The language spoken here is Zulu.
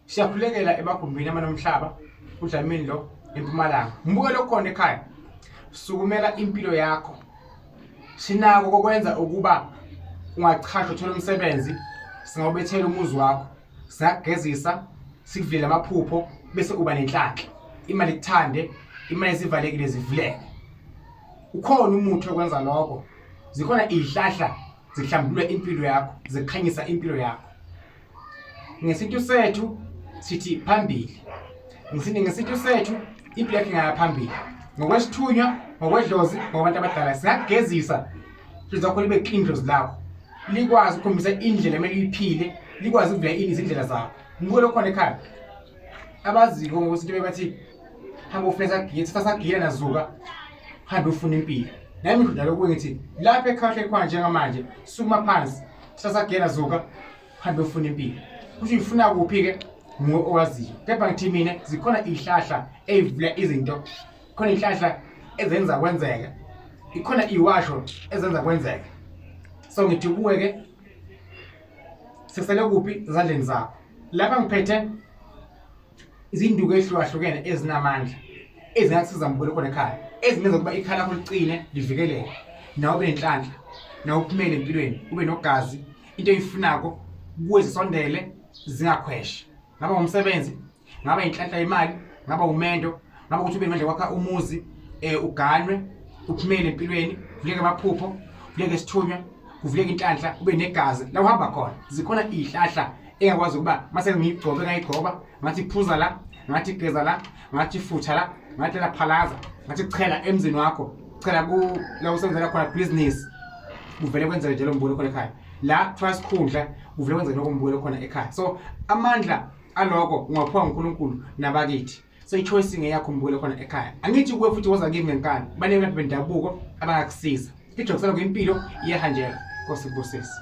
Siyakhulekela emagumbini amanomhlaba uDlamini lo eMpumalanga. Ngibuke lokhona ekhaya. Sukumela impilo yakho. Sinako kokwenza ukuba ungachashwa uthola umsebenzi, singawubethela umuzi wakho, singakugezisa, sikuvulele amaphupho bese uba nenhlanhla. Imali ikuthande, imali ezivalekile zivuleke. Ukhona umuthi okwenza lokho. Zikhona izihlahla zihlambulula impilo yakho, zikhanyisa impilo yakho. Ngesintu sethu sithi phambili. Ngisini ngesintu sethu impilo yakhe ingaya phambili. Ngokwesithunywa, ngokwedlozi, ngokwabantu abadala singakugezisa idlozi lakho libe clean idlozi lakho. Likwazi ukukhombisa indlela emele uyiphile, likwazi ukuvula ini izindlela zakho. Ngibuke lokho ekhaya. Abaziyo ngokuthi bathi hamba ufuna sagiya, thatha sagiya nazuka. Hambe ufuna impilo. Nami ngisho njalo kuwe ngithi lapha ekhaya ohleli khona njengamanje sukuma phansi sasagena zuka hambe ufuna impilo. Kusho uyifuna kuphi ke nguwe owaziyo. Kepha ngithi mina zikhona izihlahla ezivula izinto. Khona izihlahla ezenza kwenzeke. Ikhona iwasho ezenza kwenzeke. So ngithi kuwe ke sesele kuphi ezandleni zakho. Lapha ngiphethe izinduku ezihlukahlukene ezinamandla ezingakusiza mbukelo khona ekhaya ezingenza ukuba ikhaya lakho liqine livikeleke nawe ube nenhlanhla nawe uphumele empilweni ube nogazi into oyifunako kuwe zisondele zingakhweshi ngaba ngumsebenzi ngaba inhlanhla yemali ngaba umendo ngaba ukuthi ube nemandla kwakha umuzi eh uganwe uphumele empilweni vuleke amaphupho vuleke isithunywa kuvuleke inhlanhla ube negazi la uhamba khona zikhona izihlahla engakwazi ukuba mase ngiyigcobe ngayigcoba ngathi phuza la ngathi geza la ngathi futha la ngathi la phalaza ngathi chela emzini wakho chela ku la usenzela khona business kuvele kwenzeke nje lo mbulo khona ekhaya la kuthiwa isikhundla kuvele kwenzeke lokho mbulo khona ekhaya so amandla aloko ungaphiwa nguNkulunkulu nabakithi so i-choice ngeyakho mbukele khona ekhaya angithi kuwe futhi woza kimi ngenkani baningi lapha bendabuko abangakusiza ijokisela kwimpilo iyahanjelwa nkosi kubusise.